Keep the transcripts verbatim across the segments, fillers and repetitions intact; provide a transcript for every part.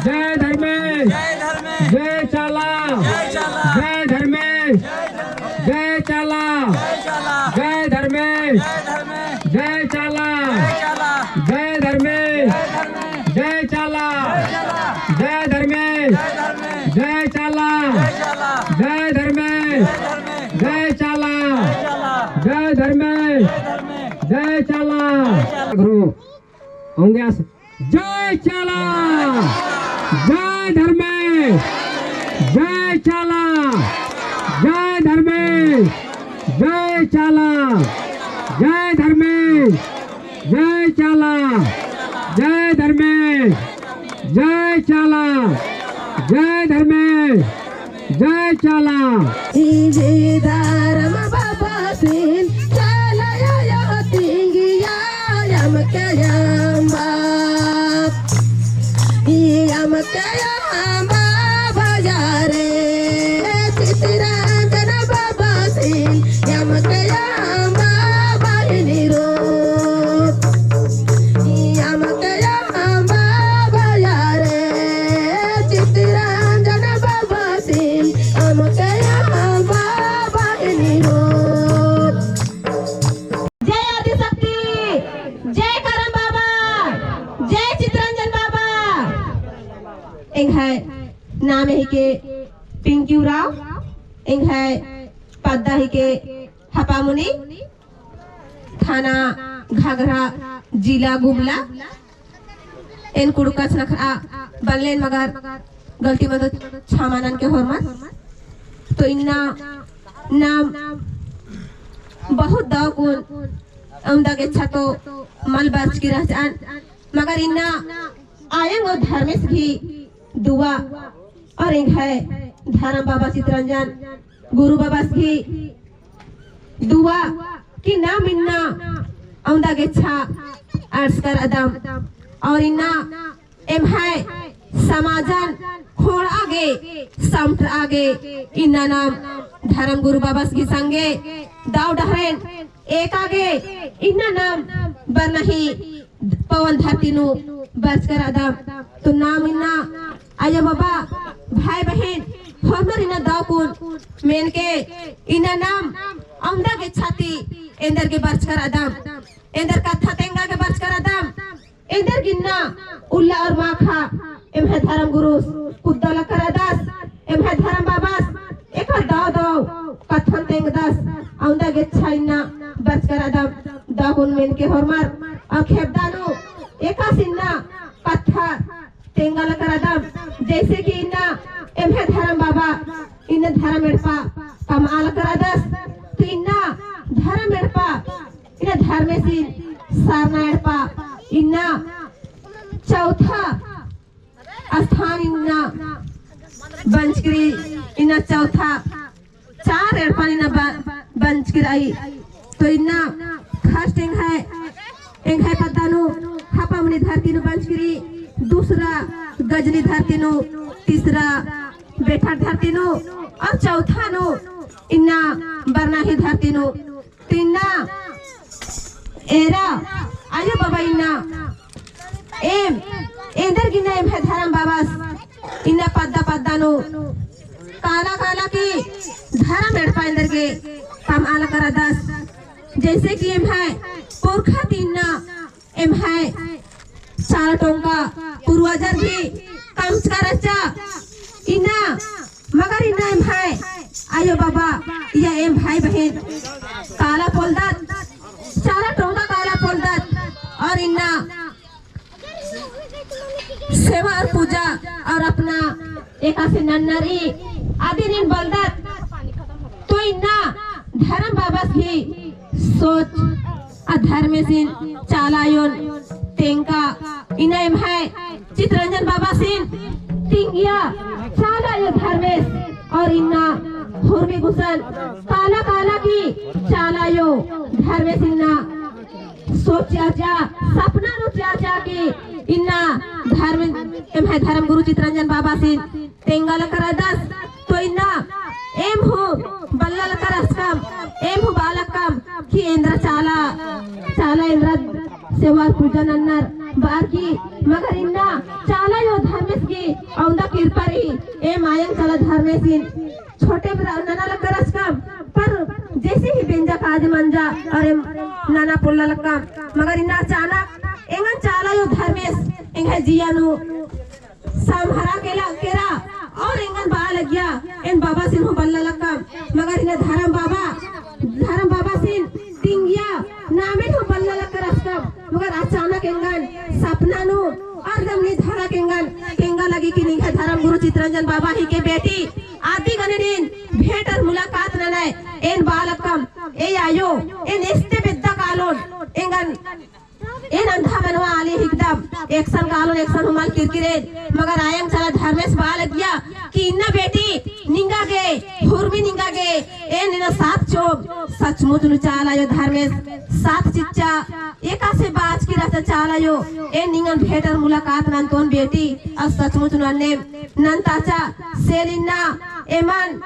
जय धर्मेस। जय धर्मेस। जय चाला। जय चाला। जय धर्मेस। जय चाला। जय चाला। जय धर्मेस। जय धर्मेस। जय चाला। जय चाला। जय धर्मेस। जय चाला। जय धर्मेस। जय चाला। जय धर्मेस। जय चाला। जय चाला। जय धर्मेस। जय धर्मेस। जय चाला। जय चाला। जय धर्मेस। जय धर्मेस। जय चाला। जय चाला। गुरु, होंगे आस-, जय चाला। जय धर्मेस। जय चाला। जय धर्मेस। जय चाला। जय धर्मेस। जय चाला। जय धर्मेस। जय चाला। जय धर्मेस। जय चाला। ई जे धरम बाबासिन चाला आयो तिंगिया अमके अम्बा। ई अमके अम्बा बजारे चितरंजन बाबासिन अमके अम्बा बहिनी रूप। अमके अम्बा बजारे चितरंजन बाबासिन अमके अम्बा बहिनी रूप। जय आदिशक्ति, जय करम बाबा, जय चितरंजन बाबा। एंग्है नामे हिके पिंकी उराँव, एंग्है पद्दा हिके हपामुनी, थाना घाघरा, जिला गुमला। एन कुँड़ुख़ कछनखरआ बल्लेन, मगर गलती मनो तो छमा ननके होरमर। तो इन्ना नाम बहुत दव कुन अवंदा गेच्छा तो मल बरचकी रहचन, मगर इन्ना आयंग और धर्मेस गही दुआ और एंग्है धरम बाबा चितरंजन गुरु बाबास गही दुआ कि नाम इन्ना अवंदा गेच्छा अंड़सकर अदम और इन्ना एम्है समाजन खोंड़आ गे, समटआ गे इन्ना नाम धरम गुरु बाबास गही संगे दव डहरेन एका गे इन्ना नाम बरना ही पवन धरती नू बरचकर अदम। तो नाम इन्ना आयो बाबा, भाई बहिन, होरमर इन्ना दव कुन मेनके इन्ना नाम अवंदा गेच्छा ती एन्देरगे बरचकर अदम, एन्देर कत्था तेंगा गे बरचकर अदम। एन्देरगे इन्ना उल्ला और माखा एम्है धरम गुरुस कुद्दा लक्कर अदस, एम्है धरम बाबास एका दव दव कत्थन तेंगदस, अवंदा गेच्छा इन्ना बरचकर अदम। दव कुन मेनके होरमर और खेबदा नू एकासे इन्ना कत्था तेंगा लक्कर अदम, जैसे कि इन्ना एम्है धरम बाबा इन्ना धरम एड़पा कमआ लक्कर अदस, तो इन्ना धरम एड़पा इन्ना धर्मेसिन सरना एड़पा इन्ना चौथा स्थान इन्ना बंचकी रई, इन्ना चौथा चार एड़पा इन्ना ब-, बंचकी रई। तो इन्ना first एंग्है, एंग्है पद्दा नू हपामुनी धरती नू बंचकी रई, दूसरा गजनी धरती नू, तीसरा बेठार धरती नू और चौथा नू इन्ना बरना ही धरती नू। तो इन्ना एरा आयो बाबा इन्ना एम एन्देरगे इन्ना एम्है धरम बाबास इन्ना पद्दा पद्दा नू काला काला की धरम एड़पा एन्देरगे कमआ लक्कर अदस। जैसे कि एम्है पुरखा ती इन्ना एम्है चाला टोंका पूर्वजर भी कमचका रहचा इन्ना, मगर इन्ना एम्है आयो बाबा या एम भाई बहिन काला पोलदत, चाला टोंका काला पोलदत और इन्ना सेवा और पूजा और अपना एकासे नन्नर ई अदिन एन बलदत। तो इन्ना धरम बाबास गही सोच आ धर्मेसिन चाला आयोन तेंगका, इन्ना एम्है चितरंजन बाबासिन तिंगिया चाला आयो धर्मेस और इन्ना हुरमी गुसन काला काला की चाला आयो धर्मेस इन्ना सोच चिआ चिआ, सपना नू चिआ चिआ की इन्ना धर्म, एम्है धर्म गुरु चितरंजन बाबासिन तेंगा लक्कर अदस। तो इन्ना एम हूँ बल्ला लक्कर असकम, एम हूँ बआ लक्कम कि एन्दरा चाला, चाला एन्दरा सेवा पूजा नन्नर बअर की, मगर इन्ना चाला आयो धर्मेस गही धर्मेसिन छोटे बरा नना लग्गा रहचकम, पर जैसे ही बेंजा काज मंजा और एम नना पोल्ला लग्गम, मगर इन्ना अचानक एंगन चाला अयो धर्मेस एंग्है जिया नू सम्हरा केरा और एंगन बआ लगिया, एन बाबासिन हूँ बल्ला लग्गम, मगर इन्ना धरम बाबा, धरम बाबासिन तिंगिया नामे हूँ बल्ला लग्गा रहचकम, मगर अचानक एंगन सपना नू और दम नी धरा केंगन, केंगा लगी कि निंग्है धरम गुरु चितरंजन बाबा हिके बेटी, अदी गने नीन भेंट और मुलाकात ननय, एन बआ लग्गम, ए अयो, एन एस्ते बेद्दा कालोन, एंगन एन अंधा मनवा आली हिकदम, एकसन कालोन, एकसन हूँ मल किरकिरेन, मगर आयंग चाला धर्मेस बआ लगिया कि इन्ना बेटी निंगा गे, हुरमी निंगा गे, एन इन्ना साथ चिच्चोम, सचमुच नू चाला अयो धर्मेस साथ चिच्चा, एकासे बाचकी रहचा चाला अयो, एन निंगन भेंट और मुलाकात नन्तोन बेटी, और सचमुच नू अन्नेम नन्ताचा, सेल इन्ना एमन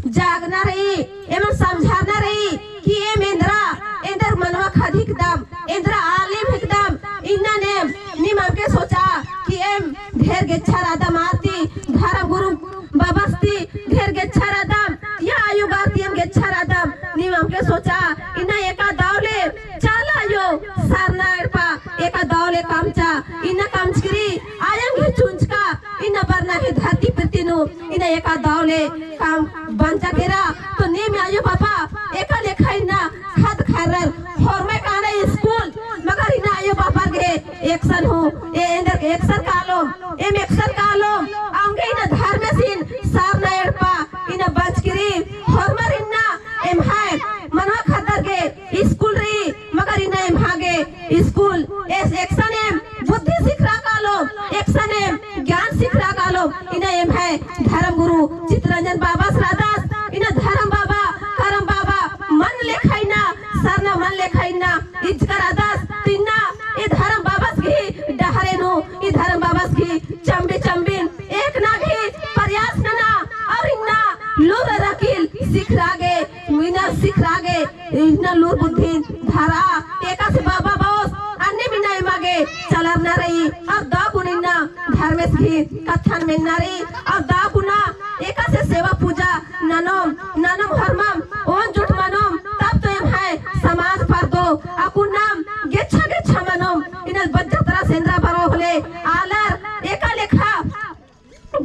जागना रई, एमन समझाना रई कि एम एन्दरा, एन्दर मनवा खद हिकदम, एन्दरा आलिम हिकदम, इन्ना नेम, नीम अमके सोचा कि एम ढेर गेच्छा रअदम आर ती, धरम गुरु बाबस ती ढेर गेच्छा रअदम, या अयो बार ती एम गेच्छा रअदम, नीम अमके सोचा, इन्ना एका दव ले चाला अयो सरना एड़पा, एका दव ले कमचा, इन्ना कमचकी रई, आयंग ही चुंचका, इन्ना बरना ही धरती पृथ्वी नू, इन्ना एका दव ले काम बंचा केरा, तो नीम अयो बाबा, एका लेखा इन्ना खद्द खर्रर, होरमय काना स्कूल, मगर इन्ना अयो बाबर गे एकसन हूँ, ए एन्दर एकसन कालोम, एम एकसन कालोम, अवंगे इन्ना धर्मेसिन सरना एड़पा, इन्ना बंचकी रई, होरमर इन्ना एम्है मनवा खद्दर गे स्कूल रई, मगर इन्ना एम्है गे स्कूल, एस एकसन एम बुद्धि सिखरा कालोम, एकसन एम ज्ञान सिखरा कालोम, इन्ना एम्है धरम गुरु चितरंजन बाबस रअदस, इन्ना धरम बाबा, करम बाबा, मन लेखा इन्ना, सरना मन लेखा इन्ना, इजकर रअदस, तिन्ना, ए धरम बाबस गही डहरे नू, ए धरम बाबस गही चम्बी चम्बिन, एकना गही प्रयास नना, और इन्ना लूर रकिल सिखरा गे, इन्ना सिखरा गे, इन्ना लूर बुद्धिन धरा, एकासे बाबा बओस, अन्नेम इन्ना एमा गे चलरना रई, और दव कुना इन्ना धर्मेस गही कत्थन मेन्ना रई, और दव कुना एकासे सेवा पूजा ननोम, ननोम होरमम, ओन जुट मनोम, तब तो एम्है समाज परदो, अक्कुन नाम गेच्छा गेच्छा मनोम, इन्ना बज्जा तरा सेंदरा बरओ होले, आलर एका लेखा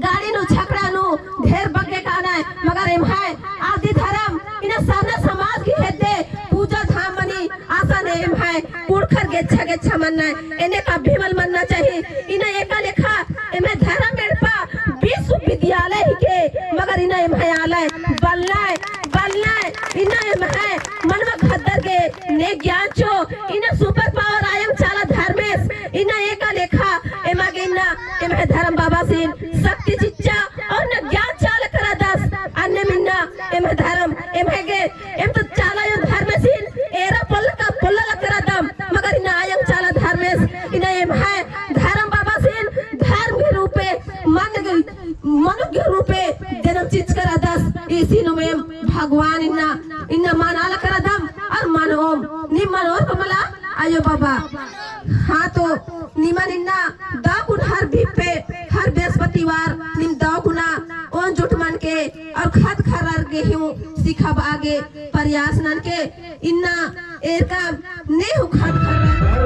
गाड़ी नू छकड़ा नू ढेर बग्गे कानय, मगर एम्है आदि धरम इन्ना सरना समाज गही हेद्दे पूजा धाम मनी असन एम्है कुँड़ुख़र गेच्छा गेच्छा मन्नय, एन्ने कभी मल मन्ना चाही। इन्ना एका लेखा एम्है धरम एड़पा विश्वविद्यालय हिके, मगर इन्ना एम्है आलय बलनय, बलनय, इन्ना एम्है मनवा खद्दर गे ने ज्ञान चिओ, इन्ना super power आयंग चाला धर्मेस, इन्ना एका लेखा एमा गे इन्ना एम्है धरम बाबासिन शक्ति चिच्चा और इन्ना ज्ञान चिआ लकरदस, अन्नेम इन्ना एम्है धरम, एम्है गे, एम तो चाला अयो धर्मेसिन एरा पोल्ला का पोल्ला लकरदम, मगर इन्ना आयंग चाला धर्मेस, इन्ना एम्है धरम बाबासिन धर्म के रूपे, मन के, मनुष्य के रूपे जन्म चिच्चकरदस, इसी नुमेम भगवान इन्ना, इन्ना मना लकरदम और मनोम, नीम मनोर कमला अयो बाबा। हाँ, तो निमन इन्ना दव कुना हर बिप्पे, हर बृहस्पतिवार नीम दव कुना ओन जुट मनके और खद्द खर्रर गे हूँ सिखाबआ गे प्रयास ननके। इन्ना एरका ने हूँ खद्द खर्रर